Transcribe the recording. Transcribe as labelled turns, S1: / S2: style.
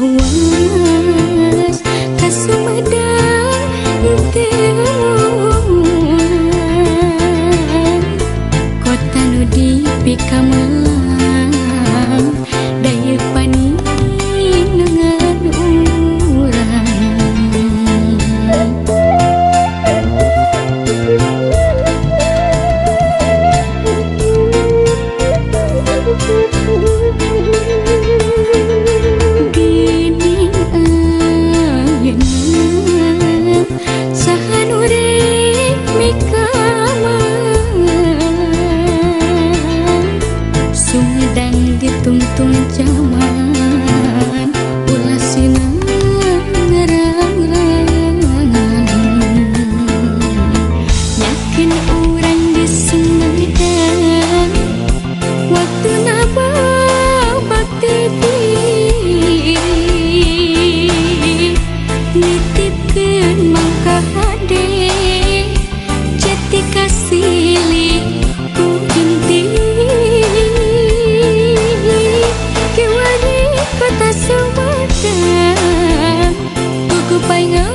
S1: Lawas ka Sumedang teu moal. Kota nu dipikamelang daya paninengan urang. Geuning ayeuna saha nu rek mikamelang? Sumedang ditungtung jaman, ulah sina ngarang-rangan. Yakin urang di Sumedang waktuna bakti diri, nitipkeun mangka hade jati kasilih ku genti. Kiwari kota Sumedang kuku paingan.